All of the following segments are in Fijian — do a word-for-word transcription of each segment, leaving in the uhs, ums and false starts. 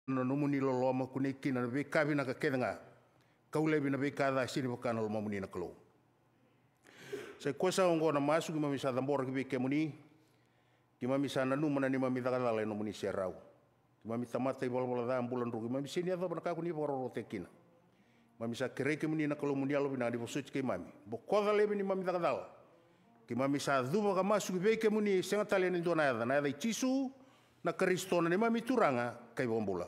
na nomuni loloma, kunei kina na veika vinaka kece ga. Kau laivi na veika ca e sega ni vaka na lomamuni na Kalou. Sa i koya saka oqo na masu keimami sa cabora ki vei kemuni. Keimami sa nanuma na neimami caka cala e nomuni serau. Keimami tamata ivalavala ca, bula druka, keimami sega ni yacova na ka ko ni vakarokorokotaki kina. Keimami sa kerei kemuni na Kalou mo ni yalovinaka ni vosoti keimami. Bokoca laivi neimami caka cala. Keimami sa cuva ka masu ki vei kemuni, sega tale ena dua na yaca, na yaca i Jisu na Karisito na neimami Turaga ka iVakabula.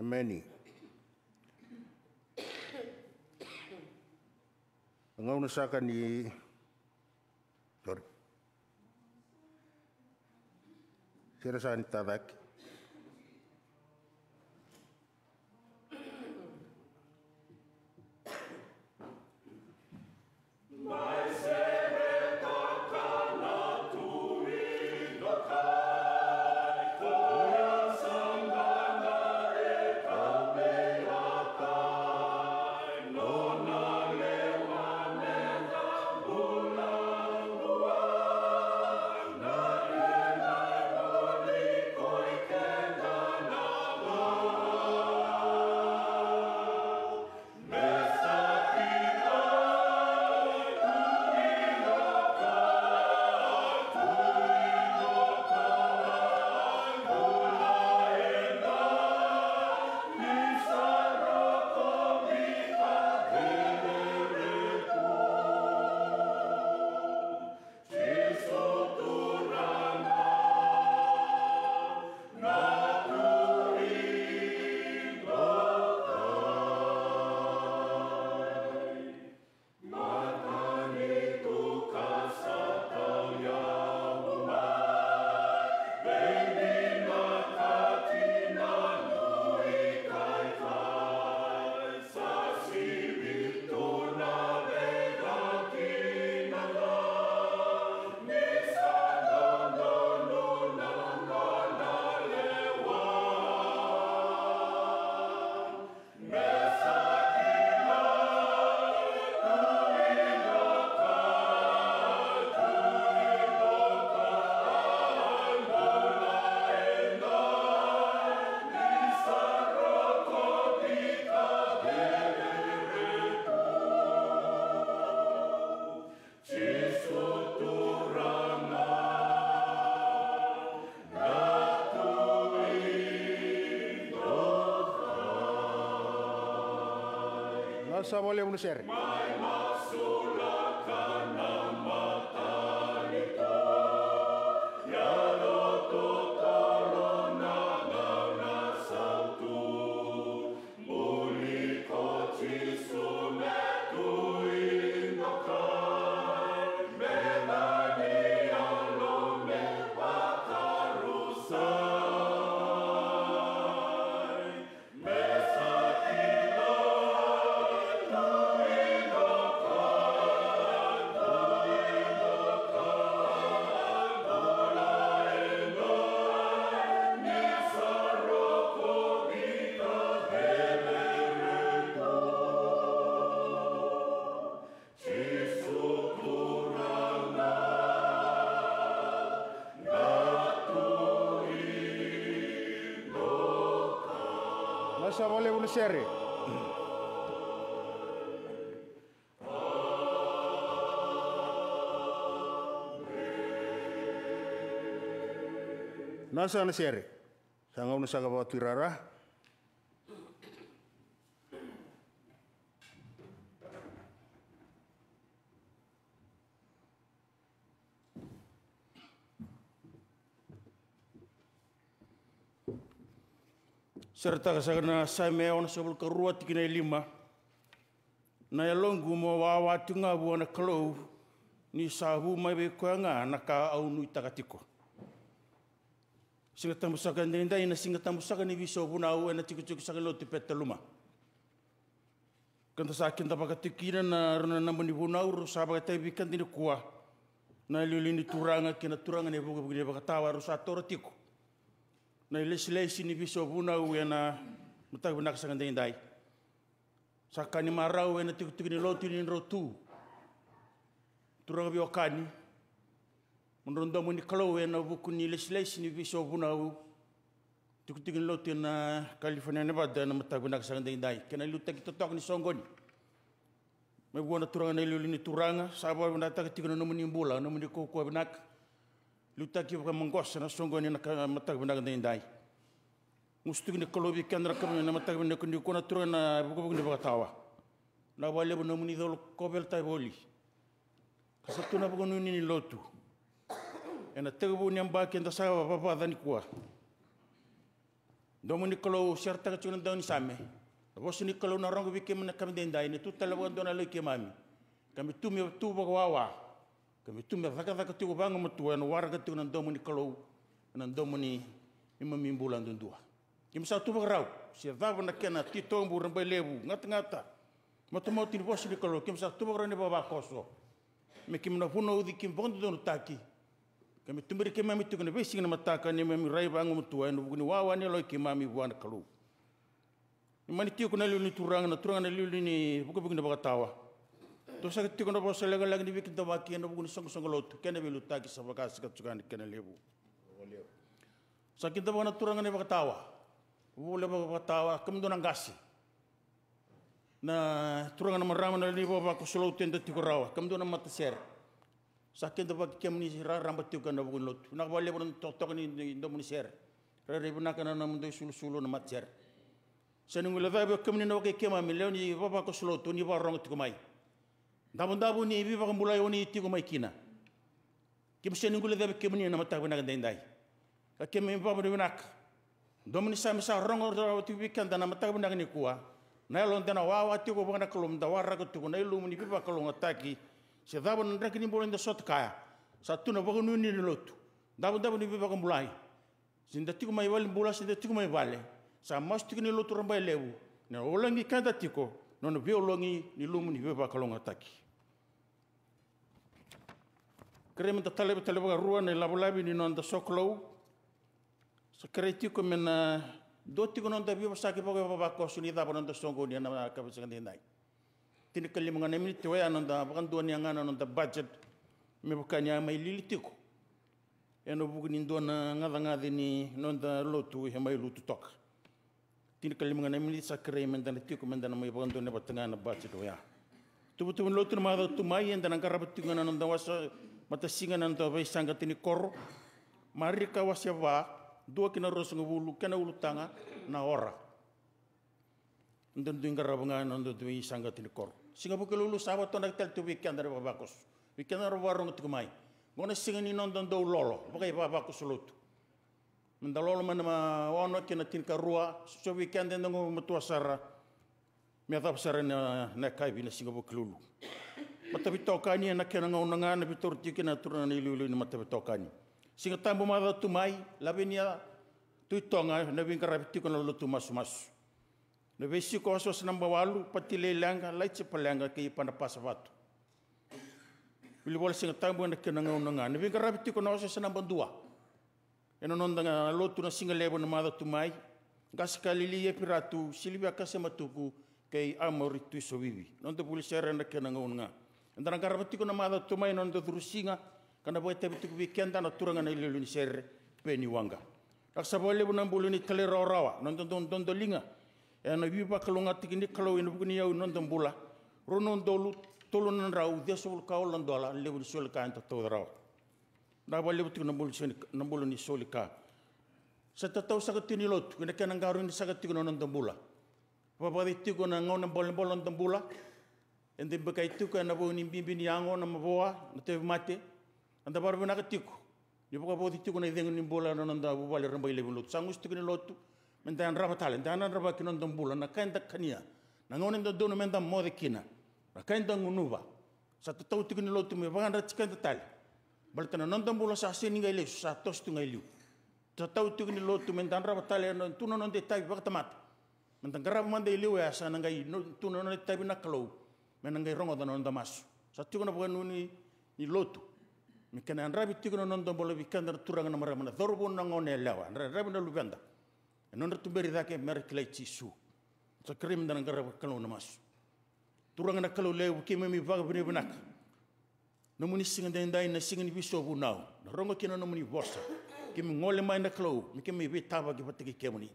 Emeni. Gauna saka ni, sorry. Sira sa ni tacake. Sa vakalevu na sere. Na sa vakalevu na sere. Na sa na sere. Sa gauna saka vakatuirara. Seretaka saka na Same onosagavulu ka rua tikina e lima. Na yaloqu mo wawa tiko ga vua na Kalou, ni sa vu mai vei koya ga na ka au nuitaka tiko. Siga Tabu saka edaidai na Siga Tabu saka ni veisau vunau ena tikotiko saka ni lotu Petaluma. Keda sa kidavaka tiko kina na rua na naba ni vunau rau sa vakaitavi vei keda nikua. Na iliuliu ni turaga kei na turaga na ivukevuke ni vakatawa rau sa taura tiko na ilesilesi ni veisau vunau ena mataka vinaka saka edaidai. Sa ka ni marau ena tikotiko ni lotu ni drau tu, turaga veiwekani, mo drau domo ni Kalou ena vuku ni lesilesi ni veisau vunau, tikotiko ni lotu ena California, Nevada, ena mataka vinaka saka edaidai, kei na liutaki totoka ni soqoni. Mai vua na turaga na iliuliu ni turaga, sa vakavinavinakataka tiko na nomuni bula, nomuni kaukauwa vinaka. Liutaki vakamaqosa na soqoni ena ka-, mataka vinaka edaidai. Gusu tiko ni Kalou vei keda na ka-, na mataka vinaka nikua na turaga na ivukevuke ni vakatawa. Na vakalevu na nomuni colo koveletavi voli. Ka sa tu na vakanuinui ni lotu. Ena tekivu ni yabaki eda sa vavaca nikua. Domo ni Kalou, seretaka tiko na daunisame. Na vosa ni Kalou na rogo vei keimami na ka edaidai, ni tu tale vakadua na yalo i keimami. Ka me tu me tu vakawawa. Ka me tu me cakacaka tiko vagumatua ena waraka tiko na domo ni Kalou, ena domo ni neimami bula duadua. Keimami sa tu vakarau, se cava na kena titobu, rabailevu, gatagata, matamata ni vosa ni Kalou, keimami sa tu vakarau ni vakavakoso. Me keimami na vunauci, keimami vakadodonutaki. Ka me tuberi keimami tiko ena veisiga, ena mataka, neimami rai vagumatua ena vuku ni wawa ni yalo i keimami vua na Kalou. Ni mani tiko na iliuliu ni turaga, na turaga na iliuliu ni vukevuke ni vakatawa. Toso saka tiko na vosa lekaleka ni veikidavaki ena vuku ni soqosoqo lotu kei na veiliutaki sa vaka sa ka tukana kei na levu. Sa kidavaka na turaga na ivakatawa. Vulevu vakatawa, kemudou na qase. Na turaga na marama na lewe ni vavakoso lotu eda tiko rawa, kemudou na matasere. Sa kidavaki kemuni raraba tiko ena vuku ni lotu. Vinaka vakalevu na tokatoka ni, ni domo ni sere. Rairai vinaka na nomudou isulusulu na matasere. Sa ni guilecavi o kemuni na wekai keimami, lewe ni vavakoso lotu, ni vakarorogo tiko mai. Davodavo ni veivakabulai oni tiko mai kina. Keimami sega ni guilecavi kemuni ena mataka vinaka edaidai. Ka keimami vakavinavinaka. Domo ni Same sa rogo rawa tiko vei keda na mataka vinaka nikua. Na yalo eda na wawa tiko vua na Kalou, da waraka tiko na ilumu ni veivakalougatataki. Se cava na draki ni bula eda sota kaya, sa tu na vakanuinui ni lotu. Davodavo ni veivakabulai. Se da tiko mai valenibula, se da tiko mai vale, sa masu tiko ni lotu rabailevu. Na ologi keda tiko, na nona veiologi ni ilumu ni veivakalougatataki. Kerei me da taleva tale vakarua na ilavelave ni noda sokalou. Sa kerei tiko me na dua tiko na noda veivosaki vakavavakoso ni cava na noda soqoni ena ka vei saka edaidai. Tinikalima ga na miniti oya na noda vakadua ni yagana na noda budget. Me vaka ni a mai lili tiko ena vuku ni dua na gacagaca ni noda lotu e mai lutu toka. Tinikalima ga na miniti sa kerei me da na tiko, me da na mai vakadonui vata ga na budget oya. Tuvatuva ni lotu na macawa tu mai, eda na qarava tiko ga na noda wasa matasiga, na noda veisaqa tini koro. Marika wase va, dua ki na ruasagavulu, kena ulutaga na ora. Noda dui qarava ga na noda dui saqati ni koro. Siga Vukelulu sa vakatonaki tale tu vei keda na ivavakoso, vei keda na vakarorogo tiko mai. Qo na siga ni noda dau lolo vakaivavakoso lotu. Meda lolo mai na ma-, ono kei na tinikarua, so vei keda eda gumatua sara. Me yacova sara na, na yakavi na Siga Vukelulu. Mataveitokani, ena kena gauna ga na veitauri tiko kina na turaga na iliuliu ni mataveitokani. Siga Tabu macawa tu mai, Lavenia, Tui Toga, na veiqaravi tiko na lotu masumasu. Na veisiko osooso naba walu, Pati Lei Leqa, Laiti Paleqa kei Panapasa Vatu. Vilivola Siga Tabu ena kena gauna ga. Na veiqaravi tiko na osooso naba dua. Ena noda ga lotu na siga levu na macawa tu mai, Qase Kalili, Epi Ratu, Silivia Kasematuku kei Amori Tui Sovivi. Noda vuli sere ena kena gauna ga. Eda na qarava tiko na macawa tu mai na noda curu siga, ka na vakaitavi tiko vei keda na turaga na iliuliu ni sere, Peni Waqa. Raka saka vakalevu na bula ni talairawarawa, noda dau dodoliga ena veivakalougatataki ni Kalou ena vuku ni yau ni noda bula. Rua na udolu tolu na drau ciwasagavulu ka walu na dola na levu ni soli ka eda tauca rawa. Na vakalevu tiko na bula ni soli, na bula ni soli ka. Sa tatau saka tiko ni lotu ena kena qarauni saka tiko na noda bula. Vavacai tiko na gauna bolebole na noda bula. Eda bikai tiko ena vau ni bibi ni yago, na mavoa, na tauvimate. Eda varavinaka tiko ni vakavoci tiko na icegu ni bula na noda vuvale rabailevu ni lotu. Sa gusu tiko ni lotu meda yadrava tale, da yadravaki na noda bula, na ka eda kania, na gauna e dodonu meda moce kina, na ka eda gunuva. Sa tatau tiko ni lotu me vakayadrati keda tale. Baleta na noda bula sa sega ni qai lesu, sa toso tu ga i liu. Tatau tiko ni lotu meda yadrava tale na, tu na noda itavi vakatamata. Meda qarava mada i liu, oya sa na qai no-, tu na noda itavi na Kalou. Me na qai rogoca na noda masu. Sa tiko na vakanuinui ni lotu me kena yadravi tiko na noda bula vei keda na turaga na marama, na cauravou, na gone yalewa, na yadra-, yadravi na luveda. E nodra tuberi cake mera kilai Jisu. Sa kerei meda na qarava Kalou na masu. Turaga na Kalou levu, keimami vakavinavinaka. Nomuni siga daidai na siga ni veisau vunau, na rogo kina na nomuni vosa. Keimami gole mai na Kalou me keimami veitavaki vata kei kemuni.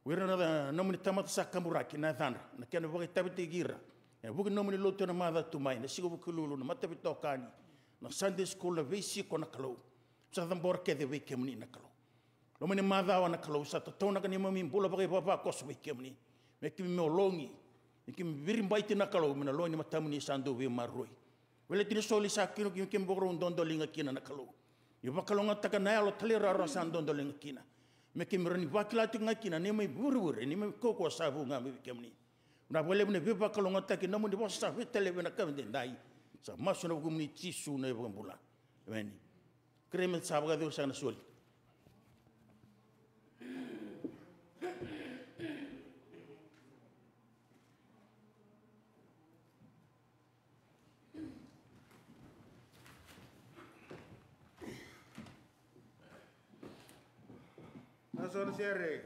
O ira na nomuni tamata sa kaburaki na yacadra, na kena vakaitavitaki ira ena vuku ni nomuni lotu ena macawa tu mai, na Siga Vukelulu, na mataveitokani, na Sunday school, na veisiko na Kalou. Sa cabora kece vei kemuni na Kalou. Loma ni macawa na Kalou, sa tataunaka neimami bula vakaivavakoso vei kemuni. Me keimami ologi, me keimami viribaiti na Kalou, me na loga ni matamuni sa dau veimaroroi. Weleti ni soli sa kina, keimami vakarau dodoliga kina na Kalou. Ni vakalougatataka na yalo talairawarawa sa dodoliga kina. Me keimami rawa ni vakila tiko ga kina neimami vurevure, neimami kaukauwa sa vu ga mai vei kemuni. Na vakalevu na veivakalougatataki, nomuni vosa sa veitalevi ena yakavi daidai. Sa masu ena vukumuni Jisu na iVakabula. Emeni. Kerei me sa vakacegu saka na soli. Na so na sere.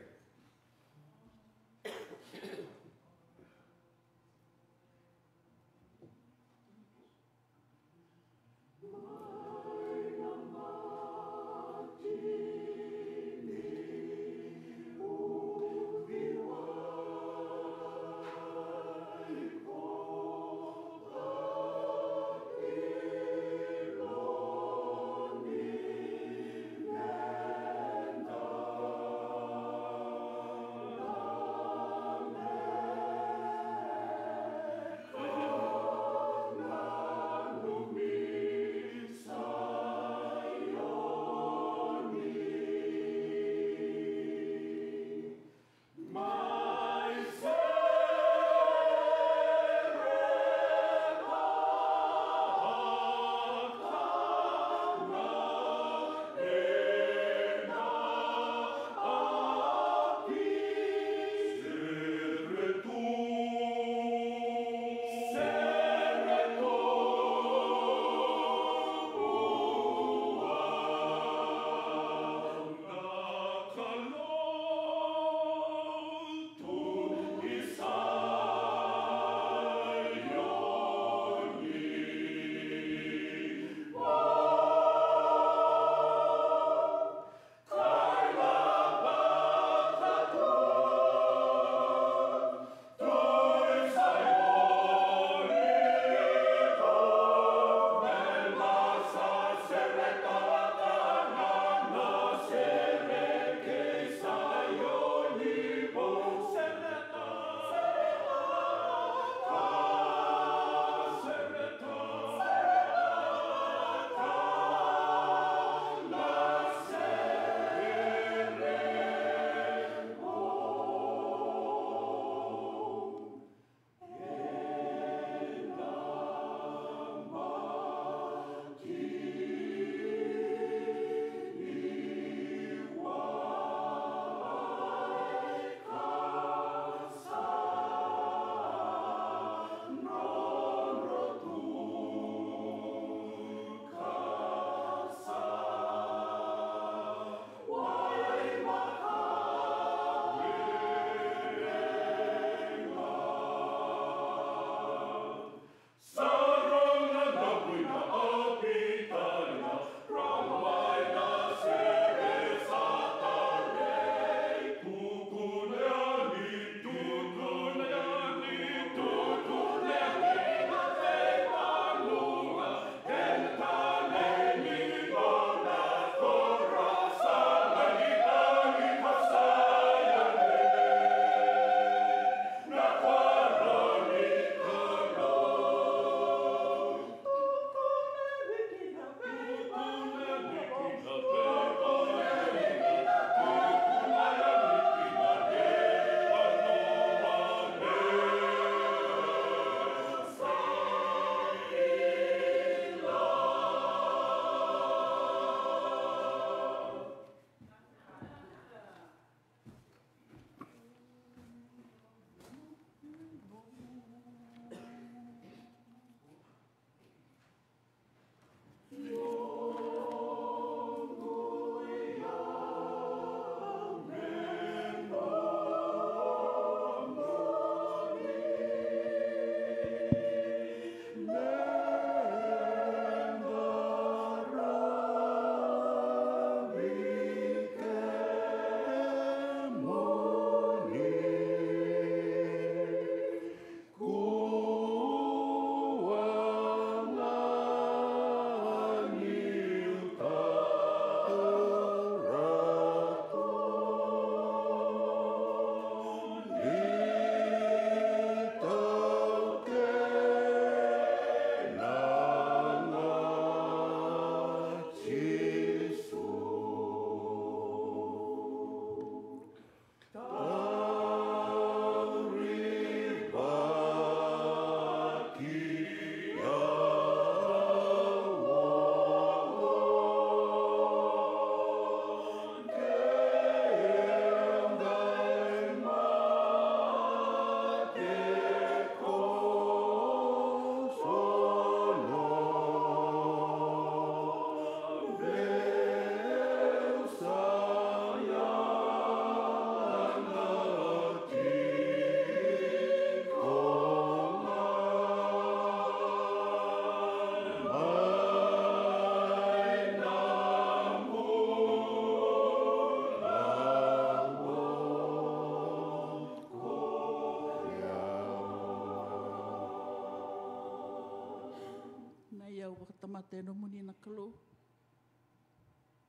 Tamata e nomuni na Kalou.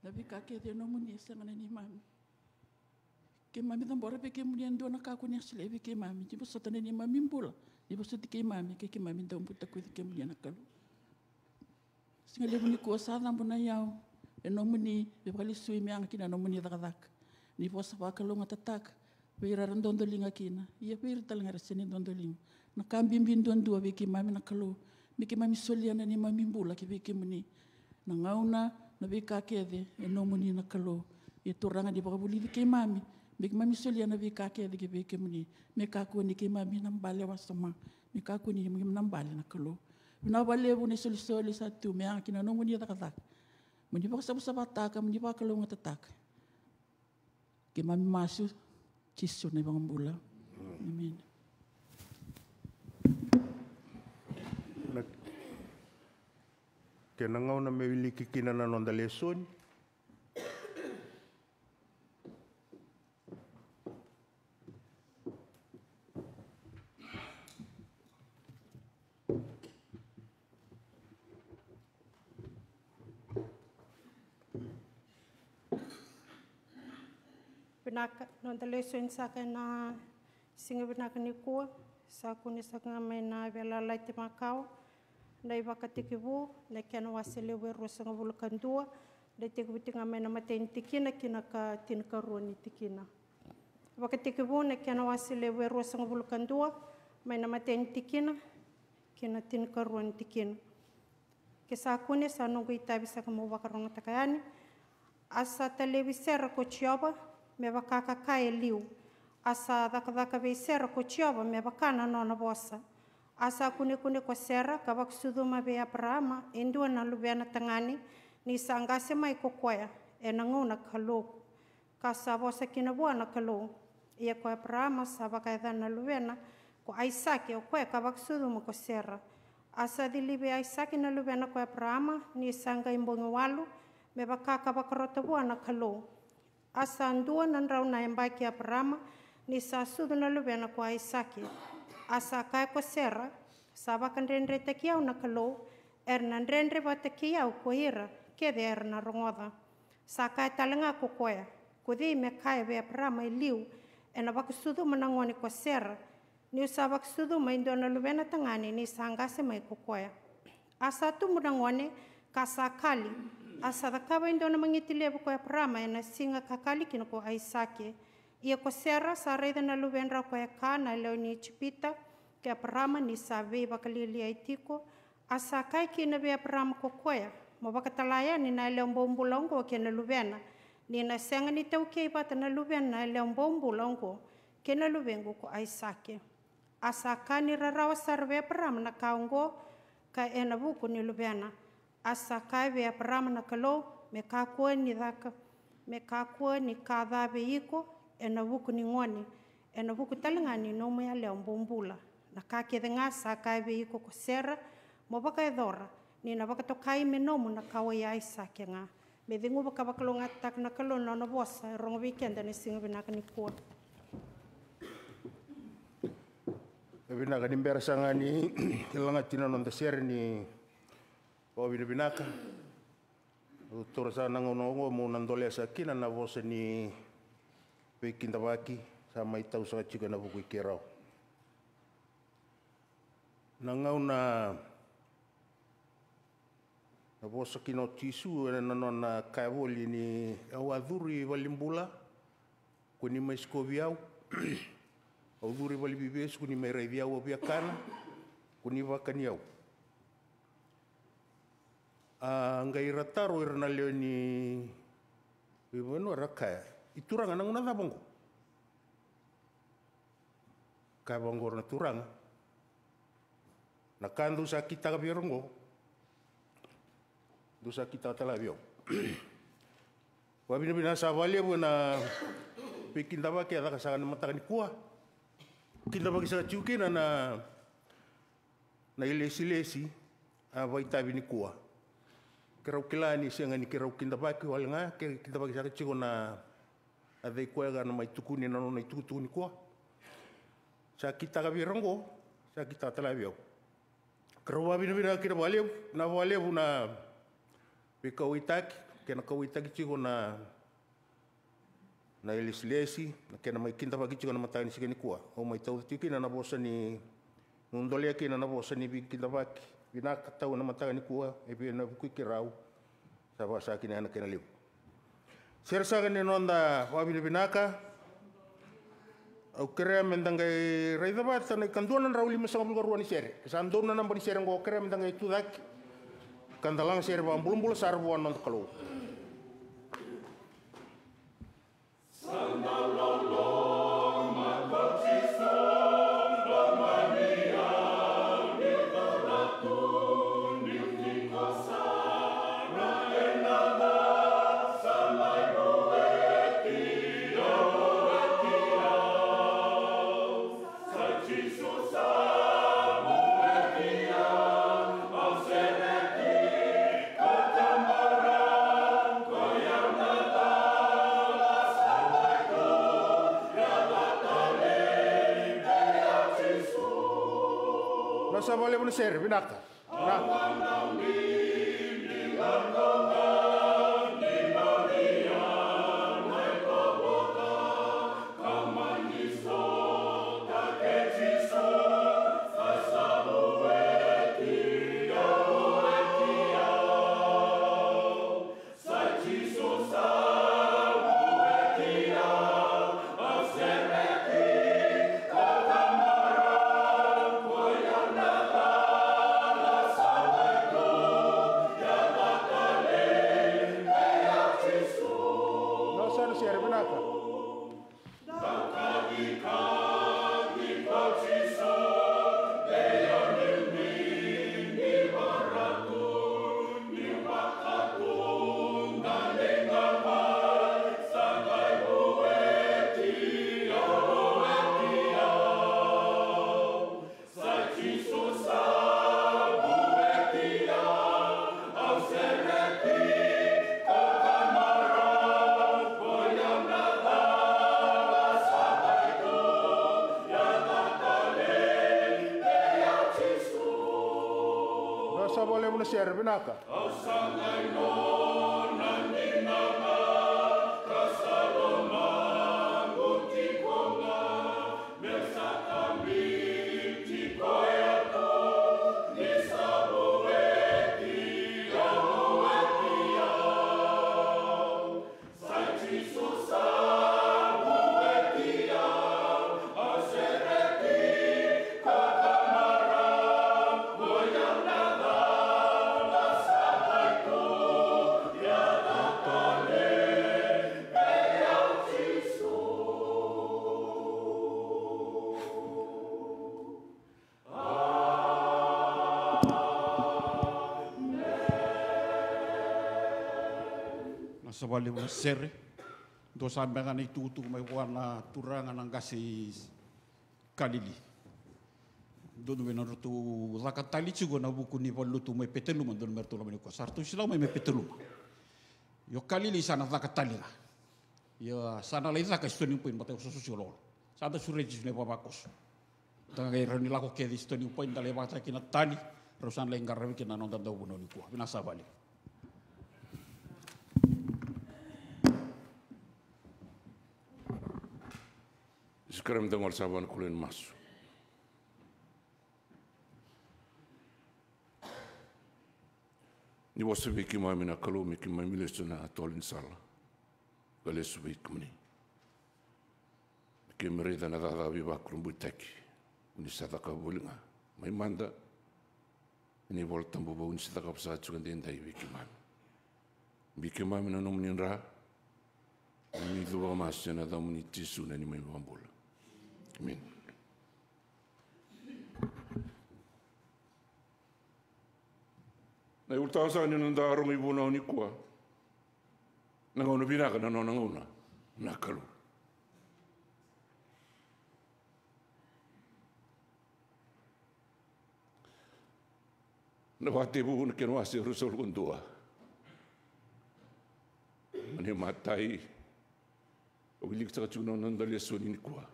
Na veika kece e nomuni, e sega na neimami. Keimami cabora vei kemuni e dua na ka ko ni a solia vei keimami. Ni vosota na neimami bula, ni vosoti keimami, ke keimami dau butakoci kemuni na Kalou. Siga levu nikua sa cabo na iyau e nomuni, me vakalesui me yaga kina na nomuni cakacaka. Ni vosa vakalougatataka vei ira era dodoliga kina, ia vei ira tale ga era sega ni dodoliga. Na ka bibi duadua vei keimami na Kalou, me keimami solia na neimami bula ki vei kemuni. Na gauna, na veika kece e nomuni na Kalou. Ia Turaga, ni vakavulici keimami me keimami solia na veika kece ki vei kemuni, me kakua ni keimami na bale wasoma, me kakua ni keimami na bale na Kalou. Vinaka vakalevu na isolisoli sa tu me yaga kina nomuni cakacaka. Mo ni vakasavasavataka, mo ni vakalougatataka. Keimami masu, Jisu na iVakabula. Emeni. Na, kena gauna me wiliki kina na noda lesoni. Vinaka, noda lesoni saka ena siga vinaka nikua, sa kune saka ga mai na Veiyalayalati Makawa, na iVakatekivu, na kena wase levu e ruasagavulu ka dua, na itekivu tiko ga mai na imatai ni tikina ki na ikatinikarua ni tikina. Vakatekivu na kena wase levu e ruasagavulu ka dua, mai na imatai ni tikina ki na ikatinikarua ni tikina. Ke sa kune, sa noqu itavi saka meu vakarogotaka yani. A sa talevi Sera ko Jiova me vaka ka kaya e liu. A sa cakacaka vei Sera ko Jiova me vaka na nona vosa. A sa kunekune ko Sera ka vakasucuma vei Eparaama e dua na luvena tagane, ni sa qase mai ko koya ena gauna ka loku, ka sa vosa kina vua na Kalou. Ia ko Eparaama sa vakayacana na luvena ko Aisake, o koya ka vakasucuma ko Sera. A sa cilivi Aisake na luvena ko Eparaama ni sa qai bogi walu, me vaka ka vakarota vua na Kalou. A sa dua na drau na yabaki Eparaama ni sa sucu na luvena ko Aisake. A sa kaya ko Sera, sa vakadredretaki au na Kalou, era na dredre vata kei au ko ira kece era na rogoca. Sa kaya tale ga ko koya, ko cei me kaya vei Eparaama e liu, ena vakasucuma na gone ko Sera, niu sa vakasucuma e dua na luvena tagane ni sa qase mai ko koya. A sa tubu na gone ka sa kali. A sa cakava e dua na magiti levu ko Eparaama ena siga ka kali kina ko Aisake. Ia ko Sera sa raica na luvedrau ko Eka na yalewa ni Ijipita, kei Eparaama ni sa veivakalialiai tiko. A sa kaya kina vei Eparaama ko koya, mo vakatala yani na yalewa bobula oqo kei na luvena, ni na sega ni taukei vata na luvena na yalewa bobula oqo kei na luvequ ko Aisake. A sa ka ni rarawa sara vei Eparaama na ka oqo, ka ena vuku ni luvena. A sa kaya vei Eparaama na Kalou, me kakua ni caka, me kakua ni ka ca vei iko ena vuku ni gone, ena vuku tale ga ni nomu yalewa bobula. Na ka kece ga sa kaya vei iko ko Sera, mo vakayacora, ni na vakatokai me nomu na kawa i Aisake ga. Me ceguva ka vakalougatataka na Kalou na nona vosa e rogo vei keda ena siga vinaka nikua. E vinaka ni bera saka ga ni lagati na noda sere ni vakavinavinaka. Au taura saka na gauna oqo meu na dolea saka kina na vosa ni veikidavaki sa mai tau saka tiko ena vuku i keirau. Na gauna na vosa kina o Jisu ena nona kaya voli ni, au a curu i valenibula, ko ni mai sikovi au. Au curu i valeniveivesu, ko ni mai raici au, au viakana, ko ni vakani au. A qai ra taro ira na lewe ni veivanua, ra kaya, i Turaga, na gauna cava oqo? Kaya vaqo na Turaga, na ka dou sa kitaka vei au oqo, dou sa kitaka tale ga vei au. Vakavinavinaka saka vakalevu ena veikidavaki e caka saka ena mataka nikua. Kidavaki saka tiko kina na na ilesilesi a vakaitavi nikua. Keirau kila ni sega ni keirau kidavaki wale ga, ke kidavaki saka tiko na a cei koya ga na mai tukuni na nona itukutuku nikua. Sa kitaka vei ira oqo, sa kitaka tale ga vei au. Keirau vakavinavinaka kina vakalevu, na vakalevu na veikauwaitaki, kena kauwaitaki tiko na, na ilesilesi, na kena mai kidavaki tiko na mataka ni siga nikua. Au mai tauca tiko kina na vosa ni, au dolea kina na vosa ni veikidavaki vinaka tau ena mataka nikua, e vei na vukui keirau, sa vakasaka kina na kena levu. Sere saka ni noda vakavinavinaka. Au kerea me da qai raica vata na ikadua na drau limasagavulu ka rua ni sere. Sa donu na naba ni sere oqo, kerea me da qai tucake ka da laga sere vakabulabula sara vua na noda Kalou. Na sa vakalevu na sere, vinaka. Vinaka. Na sa na sere, vinaka. Na sa vakalevu na sere, vinaka. Na sa vakalevu na sere. Dua sa beka na itukutuku mai vua na turaga na qase i Kalili. Dodonu me nodratou caka tale tiko na vuku ni valenilotu mai Petaluma, dodonu me ratou lako mai nikua. Sa ratou sila mai mai Petaluma. Io Kalili sa na caka tale ga. Io sa na lai caka e Stony Point, baleta o Soso Siololo. Sa da sureti na ivavakoso. Da qai rawa ni lako kece i Stony Point, da lai vakataki na tali, rau sa na lai qaravi kina na noda dauvunau nikua. Vinaka sa vakalevu. Sa kerea me da gole sara vua na Kalou ena masu. Ni vosa vei keimami na Kalou me keimami lesu na tolo ni sala ka lesu vei kemuni. Keimami raica na cakacaka veivakurabuitaki o ni sa cakava voli ga mai mada ena iVola Tabu vou ni sa cakava sara tiko edaidai vei keimami. Vei keimami na nomuni dra, keimami cuva masu ena yacamuni Jisu na neimami iVakabula. Emeni. Na iulutaga saka ni noda rogo ivunau nikua. Na gauna vinaka na nona gauna na Kalou. Na Vakatekivu na kena wase ruasagavulu ka dua. Na imatai. Au wilika saka tiko na noda lesoni nikua.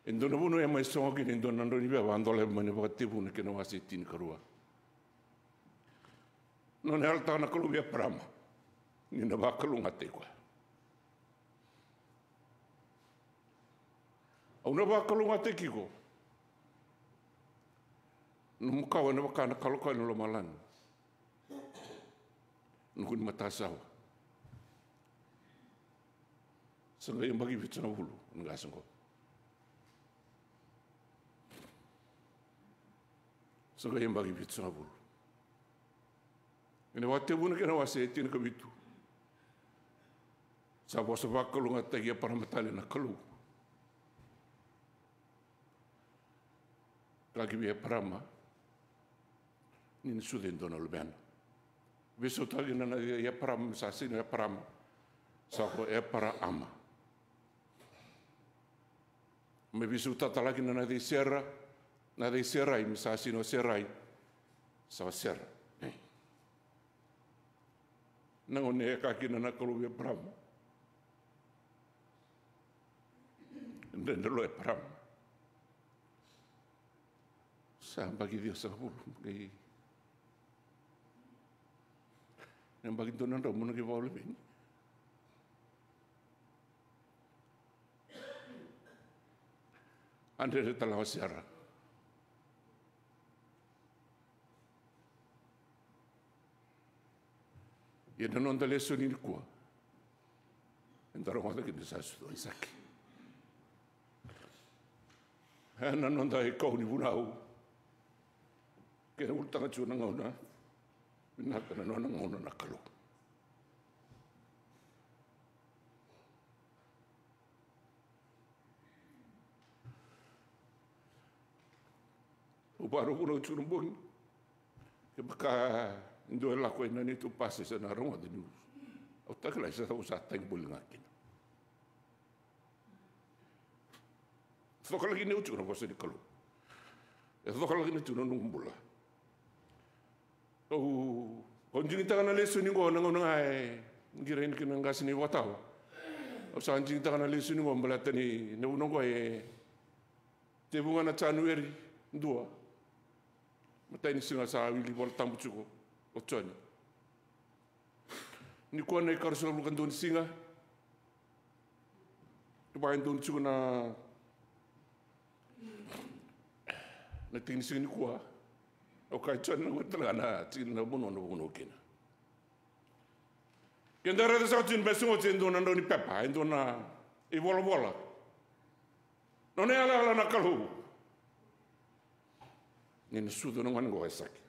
E dua na vanua e mai sogo kina e dua na drau ni veva a dolava mai na Vakatekivu na kena wase e tinikarua. Nona yalataka na Kalou vei Eparama ni na vakalougatataki koya. Au na vakalougatataki iko. Na nomu kawa ena vaka na kalokalo ni lomalagi. Noqu ni matasawa. Sa qai yabaki vitusagavulu na qase qo. Sa qai yabaki vitusagavulu. Ena Vakatekivu na kena wase e tinikavitu. Sa vosa vakalougatataki Eparama tale na Kalou. Kaya vei Eparama ni na sucu e dua na luvena. Veisautaka kina na yaca i Eparama me sa sega ni Eparama, sa ko Eparaama. Me veisautaka tale kina na yaca i Sera, na yaca i Serai me sa sega ni Serai, sa Sera. Na gauna e kaya kina na Kalou vei Eparama, dredre lo Eparama. Sa yabaki ciwasagavulu, qai yabaki dua na drau mo na qai vakaluveni. A dredre tale ga o Sera. Ia na noda lesoni nikua, eda rogoca kina ni sa sucu o Aisake. Ena noda ikau ni vunau, kena ulutaga tiko na gauna, vinaka na nona gauna na Kalou. Au vakarau vunau tiko na bogi. Kevaka e dua e lako ina neitou pasi sa na rogoca niu, au takila sa, au sa tagi boli ga kina. Cokalaki ni au tiko na vosa ni Kalou. E cokalaki ni tiko na noqu bula. Au, au digitaka na lesoni qo na gauna ga e qiri yani kina na qase ni vakatawa. Au sa digitaka na lesoni qo baleta ni na vuna qo e tekivu ga na January dua. Matai ni siga sa wili Vola Tabu tiko o Joni. Nikua na ikaruasagavulu ka dua ni siga. Vaka e donu tiko na, na tiki ni siga nikua. Au kaya Joni na gua tale ga na tiki na vanua na vanua kina. Keda raica saka tiko ni bese goti e dua na drau ni pepa, e dua na ivolavola. Nona yalayala na Kalou ni na sucu na gone qo o Aisake.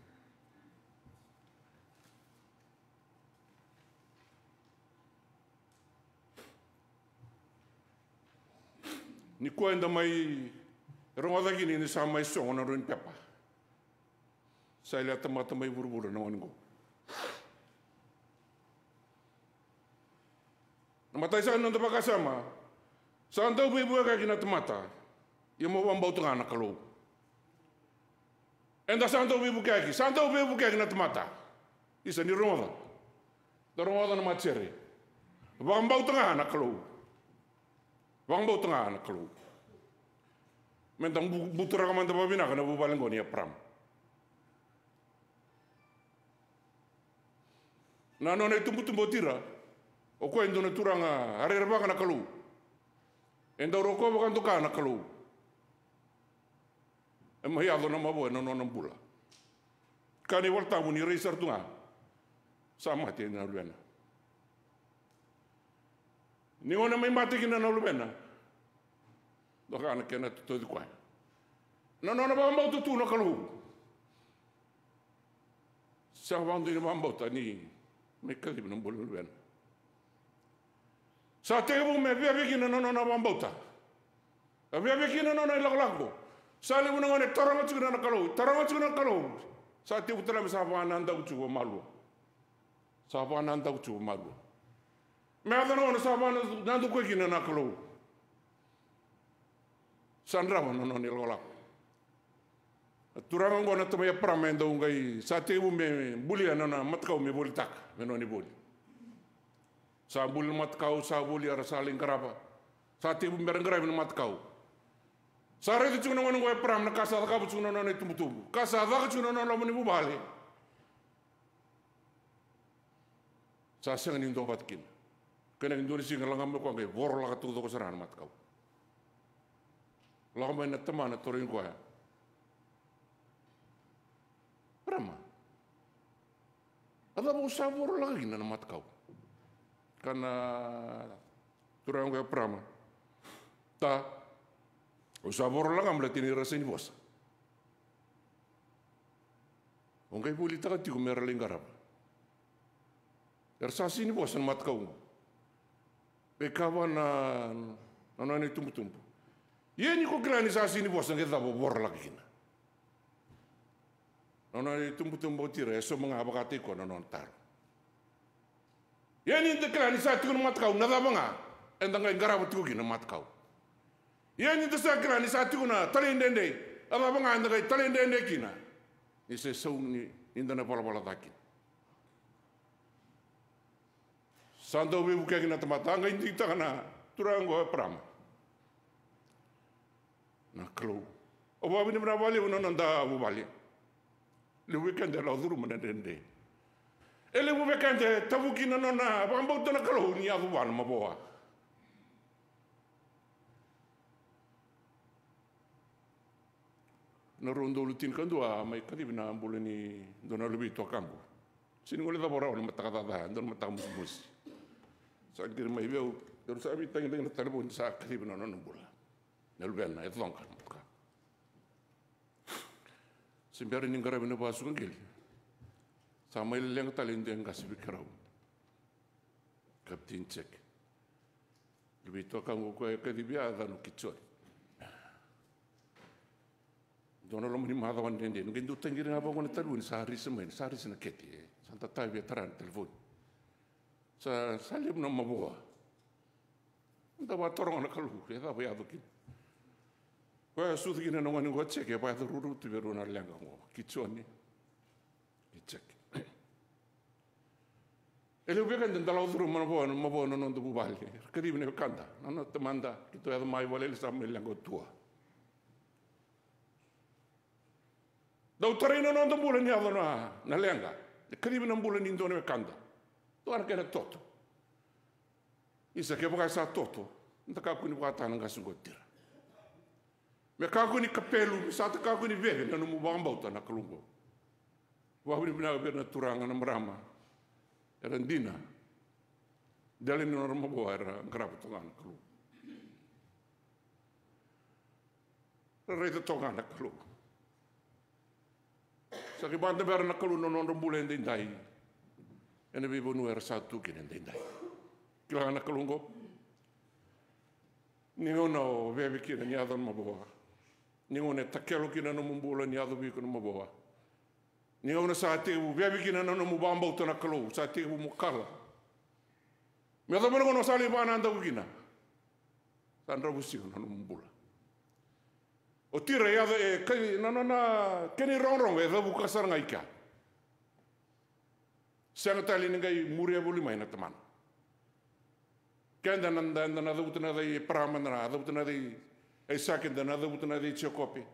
Nikua eda mai rogoca kina ni sa mai sogo na drau ni pepa. Sa yali a tamata mai vuravura na gone qo. Na matai saka ni noda vakasama, sa dau veivukiyaki na tamata, ia mo vakabauta ga na Kalou. Eda sa dau veivukiyaki, sa dau veivukiyaki na tamata. Isa ni rogoca. Da rogoca na matasere. Vakabauta ga na Kalou. Vakabauta ga na Kalou. Meda bu-, buturaka mada vakavinaka na vuvale qo ni Eparama. Na nona itubutubu o Tira, o koya e dua na turaga a rerevaka na Kalou. E dau rokova ka doka na Kalou. E mai yaco na mavoa ena nona bula. Kaya na iVolatabu ni rai sara tu ga sa mate na luvena. Ni gauna mai mate kina na luvena, doka na kena totoci koya na nona vakabauta tu na Kalou. Sa vakadua ni vakabauta ni mai kacivi na bula ni luvena. Sa tekivu me viavia kina na nona vakabauta. A viavia kina na nona ilakolako. Sa levu na gauna e taroga tiko na Kalou, taroga tiko na Kalou. Sa tekivu tale me sa vakanadaku tiko vakamalua. Sa vakanadaku tiko vakamalua. Me yaco na gauna sa vakanadaku koya kina na Kalou. Sa drava na nona ilakolako. Na turaga oqo na tamai Eparama e dau qai sa tekivu me bulia na nona matakau me volitaka me nona ivoli. Sa buli na matakau, sa voli, era sa lai qarava. Sa tekivu me ra qaravi na matakau. Sa raica tiko na gone qo o Eparama na ka sa cakava tiko na nona itubutubu, ka sa caka tiko na nona loma ni vuvale. Sa sega ni duavata kina. Kena ki dua ni siga lako mai o koya qai vorolaka taucoko sara na matakau. Lako mai na tamana, tarogi koya, Eparama, a cava o sa vorolaka kina na matakau? Kaya na turaga qo o Eparama, Ta, au sa vorolaka ga baleta ni ra sega ni vosa. O qai volitaka tiko me ra lai qarava. Era sa sega ni vosa na matakau qo. Qai kaya vua na, na nona itubutubu, Ia ni ko kila ni sa sega ni vosa, qai cava o vorolaka kina? Na nona itubutubu o Tira e sauma ga vakataki koya na nona taro. Ia ni da kila ni sa tiko na matakau, na cava ga eda qai qarava tiko kina na matakau? Ia ni da sa kila ni sa tiko na talaidredre, a cava ga eda qai talaidredre kina? Ni se sau ni, ni da na valavala ca kina. Sa dau veivukei kina na tamata, a qai digitaka na turaga qo o Eparama na Kalou. Au vakavinavinaka vakalevu na noda vuvale. Levu vei keda e lako curuma na dredre. E levu vei keda e tavuki na nona vakabauta na Kalou ni yaco vua na mavoa. Na rua na udolu tinikadua a mai kacivi na bula ni dua na luve i tuakaqu. Sega ni guilecava rawa na mataka caca, dua na mataka mosimosi. Sa qiri mai vei au, daru sa veitagitagi ena talevoni, sa kacivi na nona bula na luvena e coqa na mataka. Se bera ni qaravi na vakasuka qeli, sa mai leqa tale e dua e qase vei keirau, Kapiteni Jack. Luve i tuakaqu o koya e kacivi, a yacana o Kijoni. Dua na loma ni macawa dredre, ni qai dau taqiri ga vaqo na talevoni, sa risi mai, sa risi na kete, e, sa dau tavi e tara na talevoni. Sa, sa levu na mavoa. Da vakataroga na Kalou, e cava e yaco kina? Koya e sucu kina na gone qo o Jack, e vakayaco ruarua tu vei rau na leqa qo, Kijoni kei Jack. E levu vei keda da lako curuma na mavoa, na mavoa na noda vuvale. Era kacivi na wekada, na noda tamada, keitou yaco mai Valele, sa mai leqa o tua. Dau tarai na noda bula ni yaco na, na leqa. E kacivi na bula ni dua na wekada. Dua na kena toto. Isa, kevaka e sa toto, da kakua ni vakataka na qase qo o Tira. Me kakua ni kapelu, me sa ta kakua ni veve na nomu vakabauta na Kalou qo. Vakavinavinaka vei ira na turaga, na marama era dina. Dela ni nodra mavoa era qarava toka ga na Kalou. Ra raica toka ga na Kalou. Sa qai vakadavera na Kalou na nodra bula edaidai ena veivanua era sa tu kina edaidai. Kila ga na Kalou oqo. Ni gauna o veve kina ni yaco na mavoa, ni gauna e takelo kina na nomu bula ni yaco vei iko na mavoa, ni gauna sa tekivu veve kina na nomu vakabauta na Kalou, sa tekivu mo kala, me yacova na gauna o sa lai vakanadaku kina, sa dravuisiga na nomu bula. O Tira e yaco, e kai na nona kena irogorogo e cavuka sara ga i kea. Sega tale ni qai muria voli mai na tamana. Keda na, da, da na cavuta na yaca i Eparama, da na cavuta na yaca i Aisake, da na cavuta na yaca i Jekope.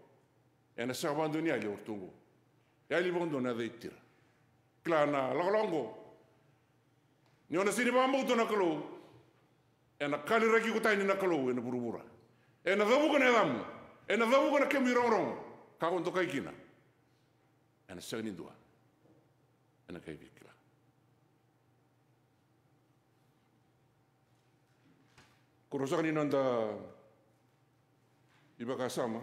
Ena sega vakadua ni yali o ratou oqo. Yali vakadua na yaca i Tira. Kila na lakolako oqo. Ni o na sega ni vakabauta na Kalou, ena kaliraki iko tani na Kalou ena vuravura. Ena cavuka na yacamu. Ena cavuka na kemu irogorogo. Ka ko dokai kina, ena sega ni dua ena qai veikila. Ko rau saka ni noda ivakasama.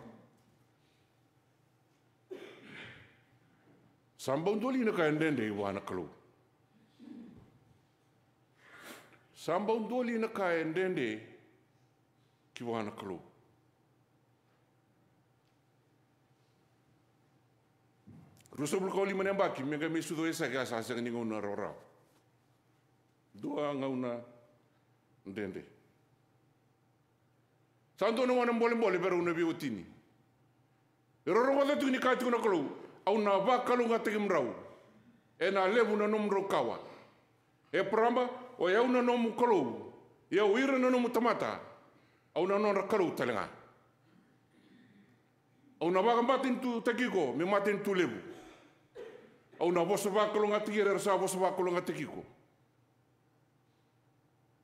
Sa bau dua li na ka e dredre ki vua na Kalou? Sa bau dua li na ka e dredre ki vua na Kalou? Ruasagavulu ka lima na yabaki me qai mai sucu o Aisake, a sa sega ni gauna rawarawa. Dua gauna dredre. Sa dua na gauna bolebole vei rau na veiwatini. Erau rogoca tiko ni kaya tiko na Kalou, au na vakalougatataki kemudrau ena levu na nomudrau kawa. Eparama, o yau na nomu Kalou, ia o ira na nomu tamata, au na nodra Kalou tale ga. Au na vakabatanitutaki iko me matanitu levu. Au na vosa vakalougatataki ira era sa vosa vakalougatataki iko.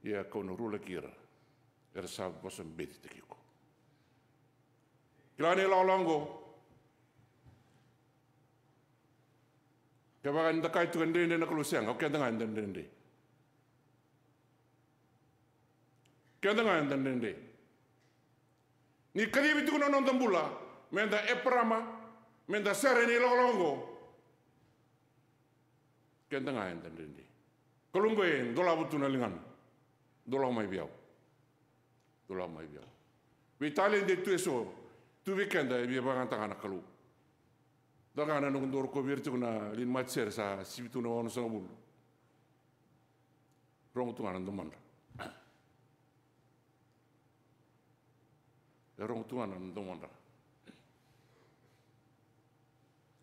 Ia kau na rulaki ira era sa vosa becitaki iko. Kila na ilakolako oqo. Kevaka ni da kaya tiko e dredre na Kalou, sega, o keda ga eda dredre. Keda ga eda dredre. Ni kacivi tiko na noda bula meda Eparama, meda sere ena ilakolako oqo. Keda ga eda dredre. Kalou oqo e dolava tu na ligana. Dolava mai vei au. Dolava mai vei au. Vei taledi e tu eso, tu vei keda e via vakayagataka ga na Kalou. Da ga na noqu dau rokovi ira tiko na lewe ni matasere sa sivi tu na onosagavulu. Rogo tu ga na domodra. E rogo tu ga na domodra.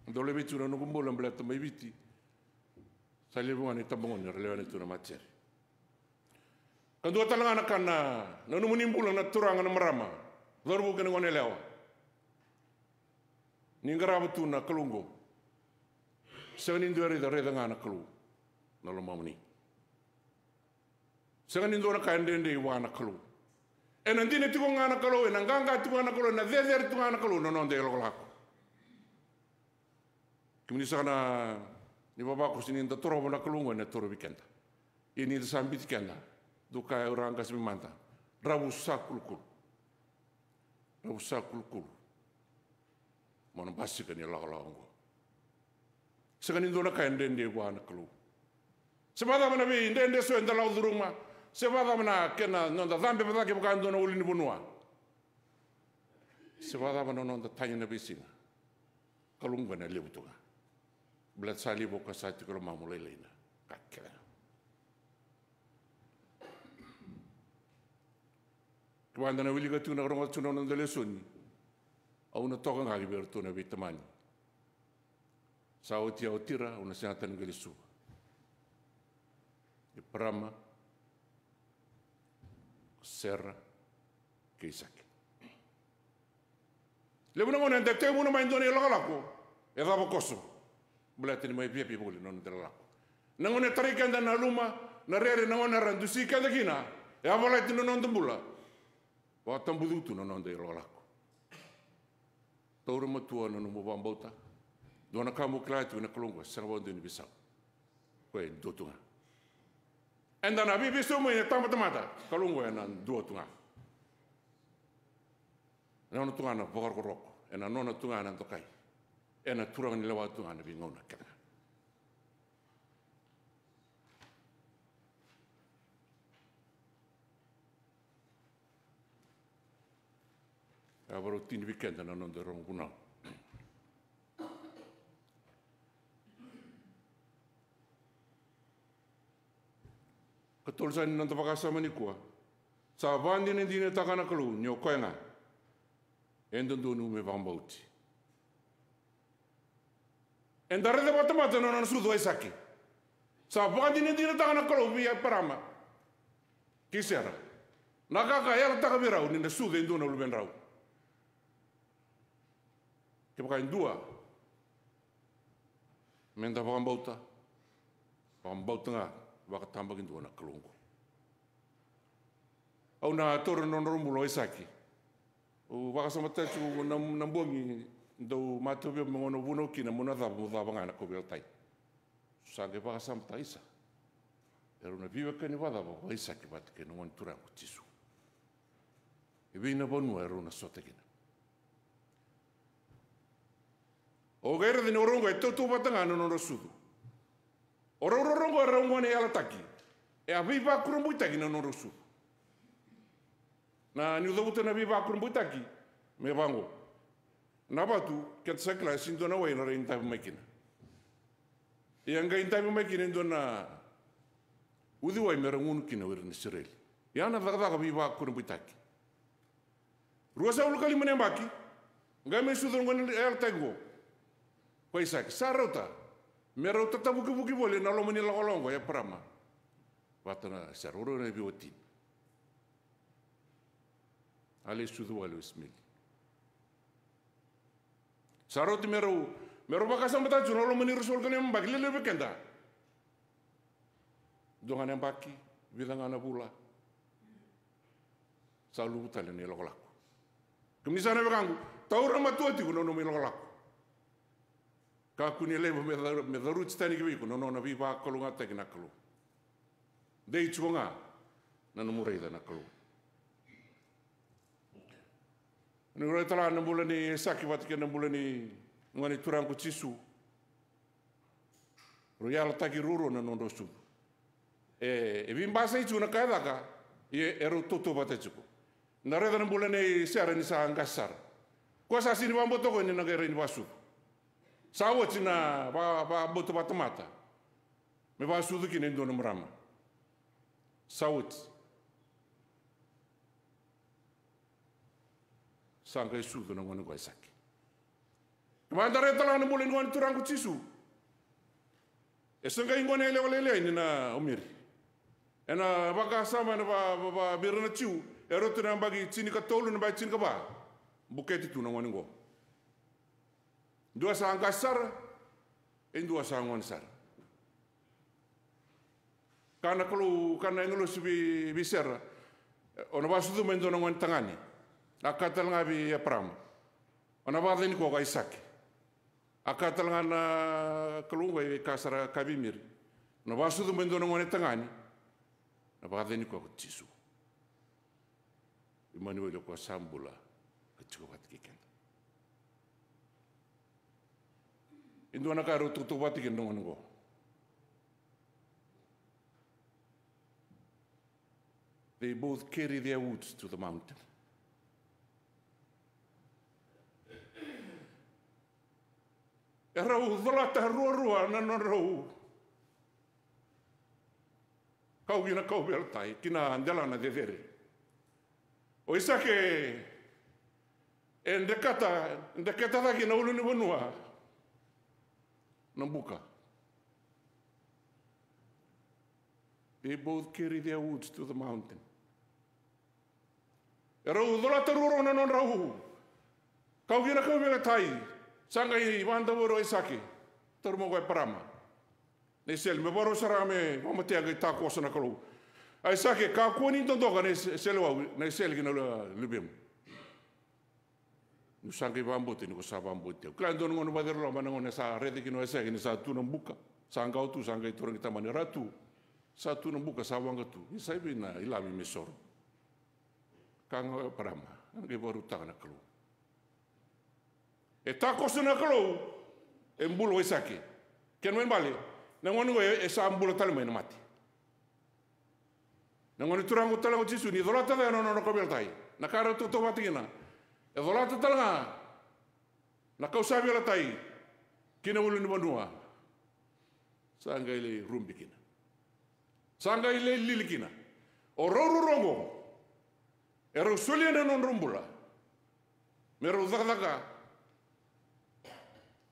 Dau laivi tu na noqu bula baleta mai Viti. Sa levu ga na itabagone era lewena tu na matasere. Ka dua tale ga na ka na, na nomuni bula na turaga na marama, cauravou kei na goneyalewa. Ni qarava tu na Kalou oqo. Sega ni dua e raica, raica ga na Kalou na lomamuni. Sega ni dua na ka e dredre vua na Kalou. Ena dina tiko ga na Kalou, ena qaqa tiko ga na Kalou, ena cecere tiko ga na Kalou na noda ilakolako. Kemuni saka na, ni vavakoso ni da torova na Kalou oqo ena torovi keda. Ia ni da sa biuti keda, dou kaya au ra qase mai mada. Dravusa kulukulu. Dravusa kulukulu. Mo na basika ni lakolako oqo. Sega ni dua na ka e dredre vua na Kalou. Se vakacava na veidredre so eda lako curuma, se vakacava na kena noda cabe vakacake vaka dua na ulunivanua, se vakacava na noda tagi na veisiga, Kalou oqo ena levu tu ga. Baleta sa levu ka sa tiko e lomamu lailai na ka kece ga. Kevaka da na wilika tiko na rogoca tiko na noda lesoni, au na toka ga ki vei iratou na veitamani. Sa oti, a oti ira, au na sega tale ni qai lesuva. Eparama, Sera, kei Aisake. Levu na gauna eda tekivuna mai e dua na ilakolako, e cava koso. Baleta ni mai viapi voli na noda ilakolako. Na gauna e tarai keda na luma, na rere, na gauna era dusi keda kina, e a volati na noda bula. Vakatabucu tu na noda ilakolako. Taura matua na nomu vakabauta. Dua na ka mo kila tiko na Kalou oqo, sega vakadua ni veisau. Koya e dua tu ga. Eda na veiveisau mai na tabatamata, Kalou oqo ena dua tu ga. Ena nona tu ga na vakarokoroko, ena nona tu ga na dokai. Ena turaganilewa tu ga na veigauna kece ga. E a vakarau tini vei keda na noda rogo vunau. Katolu sa ni noda vakasama nikua. Sa vakadinadinataka na Kalou ni o koya ga e dodonu me vakabauti. Eda raica vakatamata na nona sucu o Aisake. Sa vakadinadinataka na Kalou vei Eparama kei Sera. Na ka ka yalataka vei rau ni na sucu e dua na luvedrau. Kevaka e dua, meda vakabauta, vakabauta ga, vakatabakidua na Kalou oqo. Au na taura na nodra bula o Aisake. Au vakasamataka tiko na, na bogi dau matau vei au me gauna vunau kina, mo na cava, mo cava ga na kauveilatai. Sa qai vakasamataka, isa, erau na veiwekani vakacava o Aisake vata kei na gone turaga ko Jisu? E vei na vanua erau na sota kina? O qai raica ni o rau oqo e tautauvata ga na nodra sucu. O rau ruarua oqo erau gone yalataki. E a veivakurabuitaki na nodrau sucu. Na niu cavuta na veivakurabuitaki me vaqo. Na vatu, keda sa kila e sega ni dua na wai ena rai davi mai kina. Ia qai davi mai kina e dua na uciwai me ra gunu kina o ira na Isireli. Ia na cakacaka veivakurabuitaki. Ruasagavulu ka lima na yabaki, qai mai sucu na gone yalataki oqo ko Aisake. Sa rauta me rau tatavukivuki voli ena loma ni lakolako oqo o Eparama vata na Sera, o rau na veiwatini. A lai sucu wale o Isimeli. Sa rauti me rau, me rau vakasamataka tiko na loma ni ruasagavulu ka lima na yabaki, lewe levu vei keda. Dua ga na yabaki, vica ga na vula. Sa luvu tale na ilakolako. Kemuni sa na wekaqu, taura matua tiko na nomu ilakolako. Kakua ni laiva me ca-, me caruti tani ki vei iko na nona veivakalougatataki na Kalou. Dei tiko ga na nomu raica na Kalou. Ni raica tale ga na bula nei Aisake vata kei na bula ni gone turaga ko Jisu. Rau yalataki ruarua na nodrau sucu. E, e veibasai tiko na ka e caka, ia e rau tautauvata tiko. Na raica na bula nei Sera ni sa qase sara. Koya sa sega ni vakabauta o koya ni na qai rai ni vakasucu. Sa oti na va-, vakabauta vakatamata me vakasucu kina e dua na marama. Sa oti. Sa qai sucu na gone qo o Aisake. Kevaka da raica tale ga na bula ni gone turaga ko Jisu. E sa qai gone yalewa lailai ni na o Meri. Ena vakasama ena va, va, va, vei ira na Jiu, e rauta na yabaki tinikatolu, na yabaki tinikava. Bukete tu na gone qo. Dua sa qase sara, e dua sa gone sara. Kaya na Kalou, kaya na agilosi vei, vei Sera, o na vakasucuma e dua na gone tagane. A kaya tale ga vei Eparama, o na vakacacani koya ko Aisake. A kaya tale ga na Kalou qo e kaya sara, kaya vei Meri, o na vakasucuma e dua na gone tagane. Na vakacacani koya ko Jisu. Imanueli, o koya sa bula ka tiko vata kei keda. E dua na ka e rau tautauvata kina na gone qo. They both carry their wood to the mountain. E rau colata ruarua na nodrau kau ki na kauveilatai, ki na delana cecere. O Aisake e dreketa, dreketa cake na ulunivanua na buka. They both carry their wood to the mountain. E rau colata ruarua na nodrau kau ki na kauveilatai. Sa qai vakadavori o Aisake, taura mai ko Eparama na isele, me vakarau sara ga me vakamatea, qai takoso na Kalou. Aisake, kakua ni dodoka na ise-, iseleiwau, na isele ki na lu-, luvemu. Niu sa qai vakabauta ni ko sa vakabauti au. Kila e dua na gauna vakacereloma na gauna sa raica kina o Aisake ni sa tu na buka. Sa qau tu, sa qai tarogi tamana, Ratu, sa tu na buka, sa waqa tu. Ni sa i vei na ilami me soro? Kaya ga o Eparama, ena qai vakarautaka na Kalou. E takoso na Kalou, e bula o Aisake. Kena ibalebale, na gone qo e, e sa bula tale mai na mate. Na gone turaga tale ga o Jisu, ni colata cake na nona kauveilatai. Na ka e rau tautauvata kina. E colata tale ga na kau sa veilatai ki na ulunivanua. Sa qai lai rubi kina. Sa qai lai lili kina. O rau ruarua oqo, e rau solia na nodrau bula me rau cakacaka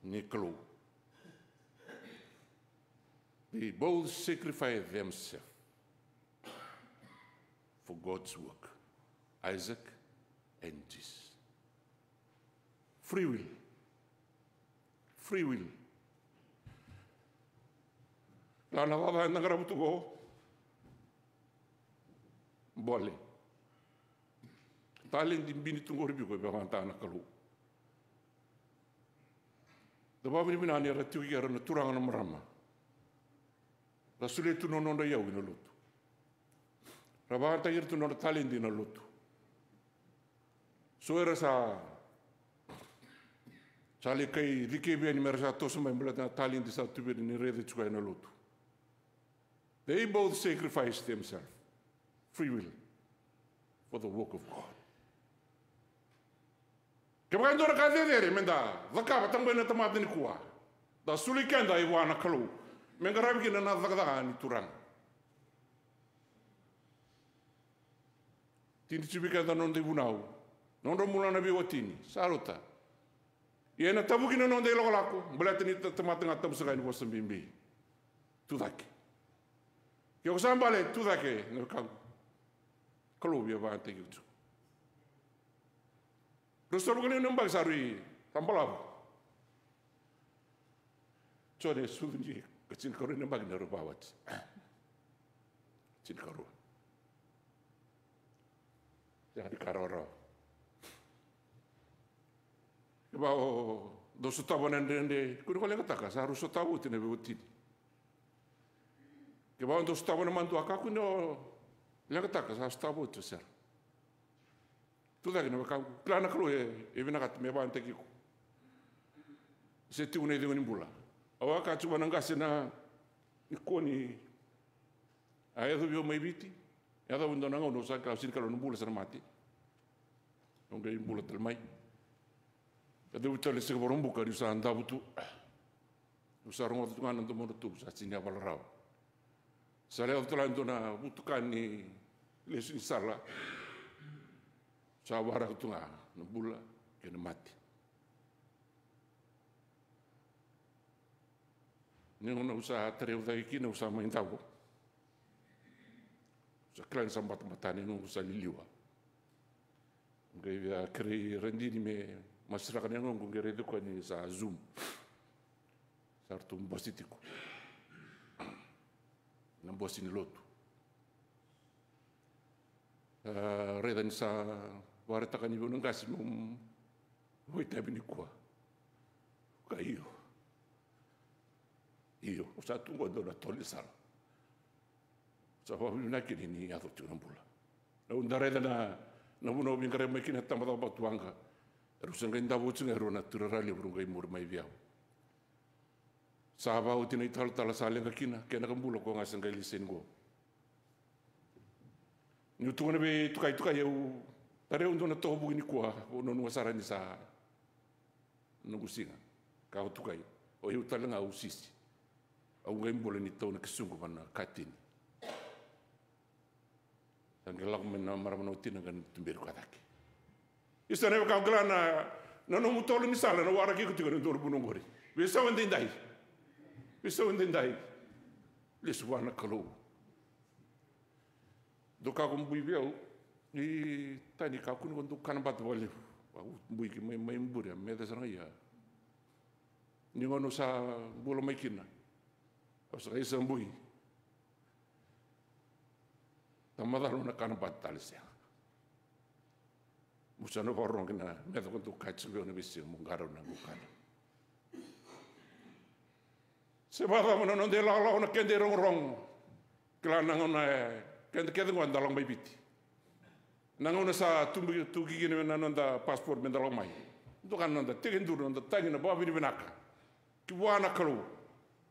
ni Kalou. They both sacrifice themselves for God's work. Isaac and Jesus. Free will. Free will. Na cava eda qarava tu qo? Bole. Taledi bibi tu qori vei iko, e vakayagataka na Kalou. Da vakavinavinaka ni ra tiko kei ira na turaga, na marama. Ra solia tu na nodra iyau ina lotu. Ra vakayagataki ira tu na nodra taledi ina lotu. So era sa, sa lai kai cikevi yani me ra sa toso mai baleta na taledi sa tu vei ira ni raica tiko ena lotu. They both sacrifice themselves, free will, for the work of God. Kevaka e dua na ka cecere meda cakava, tabu ena tamata nikua, da soli keda i vua na Kalou me qaravi kina na cakacaka ni Turaga. Tini tiko vei keda na noda ivunau, nodra bula na veiwatini, sa rauta. Ia ena tavuki na noda ilakolako, baleta ni ta-, tamata ga, tabu saka ni vosa bibi. Tucake. Ke ko sa bale, tucake, na wekaqu. Kalou via vakayagataki iko tiko. Rau sa ruka ni na baki sa rui, sa balavu. Joni e sucu ni ka tinikarua ni yabaki na rau vakawati. Tinikarua. Sega ni ka rawarawa. Kevaka o dau sotava na dredre, kua ni ko leqataka, sa rau sotava oti na veiwatini. Kevaka o dau sotava na madua, kakua ni o leqataka, sa sotava oti o Sera. Tucake na wekaqu, kila na Kalou e, e vinakata me vakayagataki iko. Se tiko na icegu ni bula. Au a kaya tiko vua na qase na, nikua ni a yacovi au mai Viti. Yacova e dua na gauna au sa kila, au sega ni kila au na bula se na mate. Au qai bula tale mai. Yacovi tale siga Vakaraubuka niu sa davo tu. Au sa rogoca tu ga na domodratou, sa sega ni yavala rawa. Sa lai yaco tale e dua na vutuka ni lesu ni sala. Sa waraka tu ga na bula kei na mate. Ni gauna au sa tarai au cake kina, au sa mai davo. Au sa kila ni sa batabata na yagoqu, sa liliwa. Au qai via kerei Radini me masiraka na yagoqu, qai raica koya ni sa Zoom. Sa ratou bose tiko na bose ni lotu. A, raica ni sa vakaraitaka ni vei au na qase meu vakaitavi nikua. Ka io. Io, au sa tu qo e dua na tolo ni sala. Sa vakavinavinaka kina ni yaco tiko na bula. Au da raica na, na vuna au veiqaravi mai kina na tabacakacaka vakatuwaqa. Erau sa qai davo oti ga e rua na tuirara levu, rau qai muri mai vei au. Sa vakaoti na italatala, sa leqa kina, kena ka bula ko ga sa qai liseni qo. Niu tukuna vei Tukai, Tukai, au tarai au dua na toka vuki nikua, au nanuma sara ni sa noqu siga. Ka au Tukai, o iu tale ga au sisi. Au qai bula ni tau na kesuqu va na katini. Sa qai lako mai na marama na watina, qai tuberi koya cake. Isa na wekaqu, kila na, na nomu tolo ni sala na waraki iko tiko ena dua na vanua qori. Veisau edaidai. Veisau edaidai. Lesu vua na Kalou. Dua ka ko bui vei au, ni tani ka kua ni ko dau kana bata vakalevu. Au bui ki mai, mai bure, a meca sara ga ia. Ni gauna au sa bula mai kina, au sa qai sa bui. Tamacala au na kana bata tale, sega. Mo sa na vakarorogo kina na meca ko dau kaya tiko vei au na veisiga mo qarauna qo kana. Se vakacava na noda ilakolako, na keda irogorogo. Kila na gauna e, keda kece qo eda lako mai Viti. Na gauna sa tubu, tuki kina na noda passport meda lako mai. Dua ga na noda tekiduru, noda tagi na vakavinavinaka ki vua na Kalou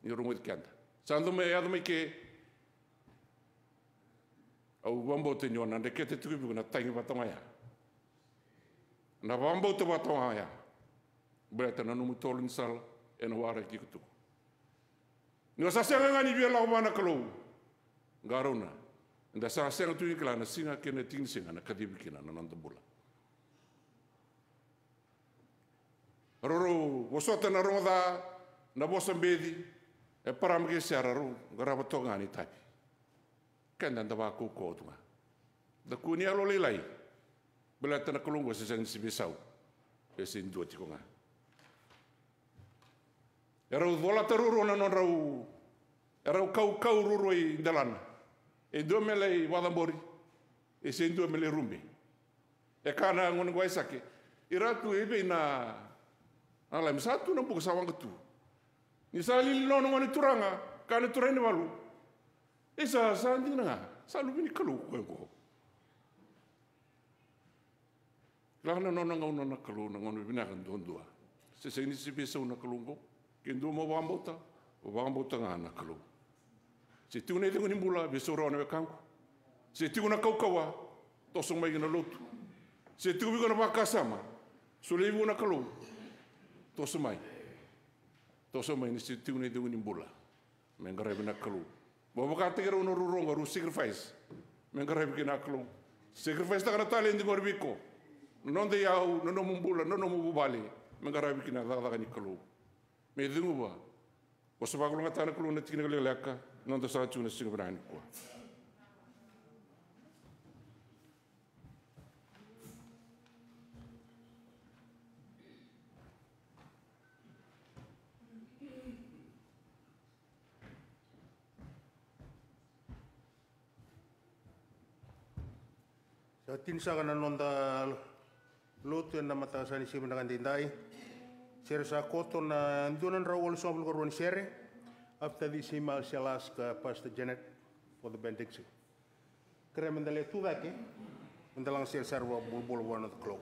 ni rogoci keda. Sa dau mai yaco mai ke, au vakabauta ni o na dreketa tiko vei iko na tagi vata ga oya. Na vakabauta vata ga oya. Baleta na nomu tolo ni sala ena waraki iko tiko. Ni o sa sega ga ni via lako vua na Kalou, qarauna. Eda sa sega tu ni kila na siga kei na tiki ni siga na kacivi kina na noda bula. Rau, rau vosota na rogo ca, na vosa beci, Eparama kei Sera, rau qarava toka ga na itavi. Keda da vakaukauwa tu ga. Da kua ni yalolailai. Baleta na Kalou qo se sega ni se veisau. E se dua tiko ga. E rau colata ruarua na nodrau, e rau kaukau ruarua i delana. E dua me lai vakacabori, e se dua me lai rube. E kaya na gone qo o Aisake, i ra tu e vei na, na Lami? Sa tu na buka sa waqa tu. Ni sa lili nona gone turaga, kaya na turaga ni valu, isa, sa dina ga, sa luve ni Kalou ko koya qo. Kila na nona gauna na Kalou, na gauna vinaka duadua. Se sega ni se veisau na Kalou qo. Ke dua mo vakabauta, mo vakabauta ga na Kalou. Se tiko na icegu ni bula, veisau rawa na wekaqu. Se tiko na kaukauwa, toso mai ki na lotu. Se tiko vei iko na vakasama, solia vei iko na Kalou, toso mai. Toso mai ni se tiko na icegu ni bula. Me qaravi na Kalou. Mo vakataki rau na rorogo, rau sacrifice. Me qaravi kina na Kalou. Sacrifice taka na taledi qori vei iko. Na noda iyau, na nomu bula, na nomu vuvale. Me qaravi kina na cakacaka ni Kalou. Me ceguva. Vosa vakalougatataka na Kalou na tikina lekaleka. Noda saga tiko na siga vinaka nikua. Tini saka na noda lotu ena mataka sa ni siga vinaka daidai. Sere sa koto na dua na drau walusagavulu ka rua ni sere. After this hymn, I shall ask, uh, Pastor Janet for the benediction. Kerea meda lewe tu cake, meda laga sere sara vakabulabula vua na noda Kalou.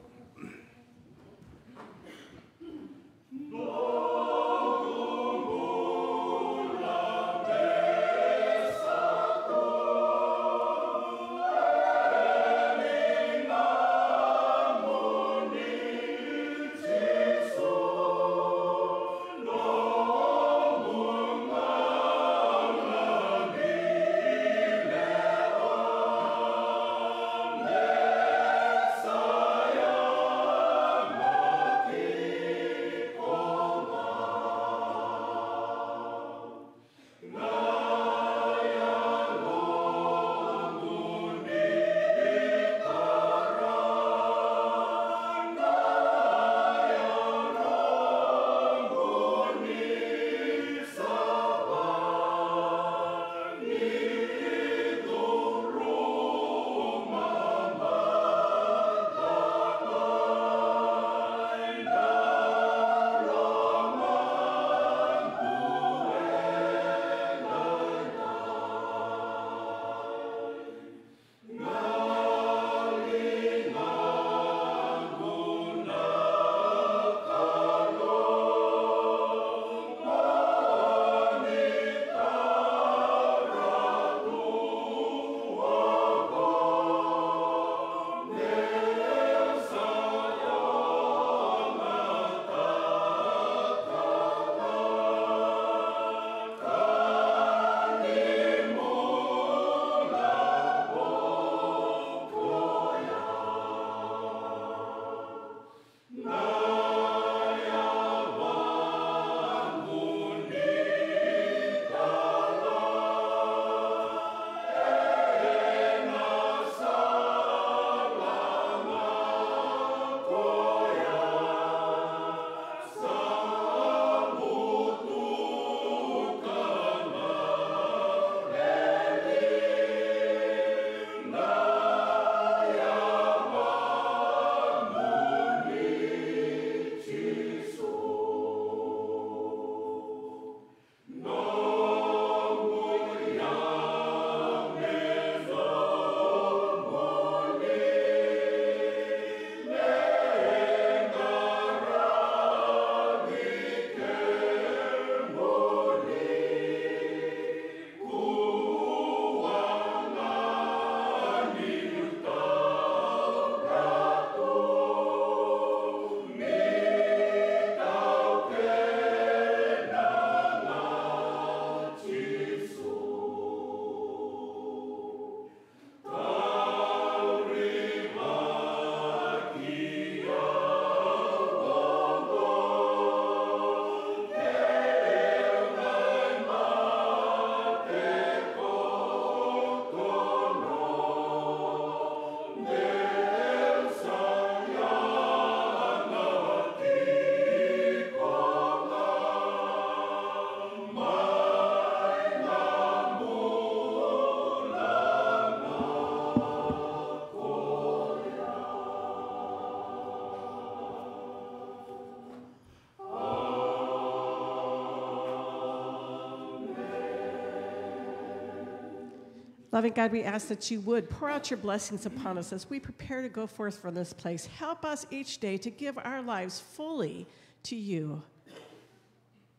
Loving God, we ask that you would pour out your blessings upon us as we prepare to go forth from this place. Help us each day to give our lives fully to you,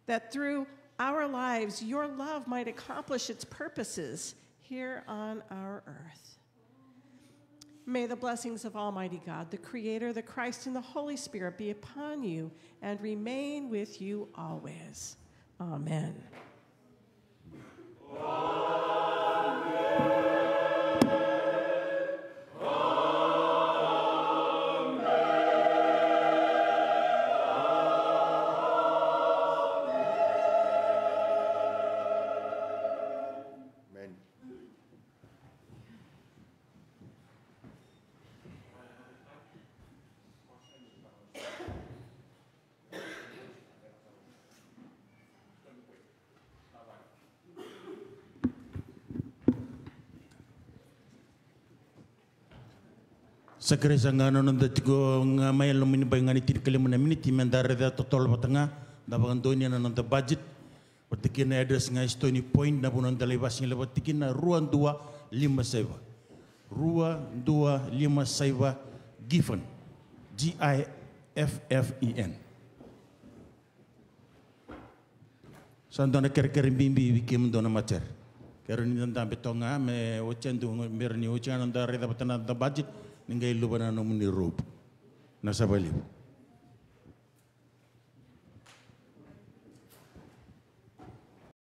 that through our lives, your love might accomplish its purposes here on our earth. May the blessings of Almighty God, the Creator, the Christ, and the Holy Spirit be upon you and remain with you always. Amen. Sa kerei sa ga na noda tiko ga mai e loma ni bai ga ni tinikalima na miniti me da raica totolo vata ga, da vakadonuya na noda budget. Vata kei na address ga e Stony Point, na vanua da lai vasigalevu vata kina, rua dua lima saiva. Rua dua lima saiva Giffen. G I F F E N. Sa dua na kerekere bibi vei kemudou na matere. Kere ni da dabe toga me oti adu, me ra ni oti ga na da raica vata na da budget, ni qai luva na nomuni robe. Na sava levu.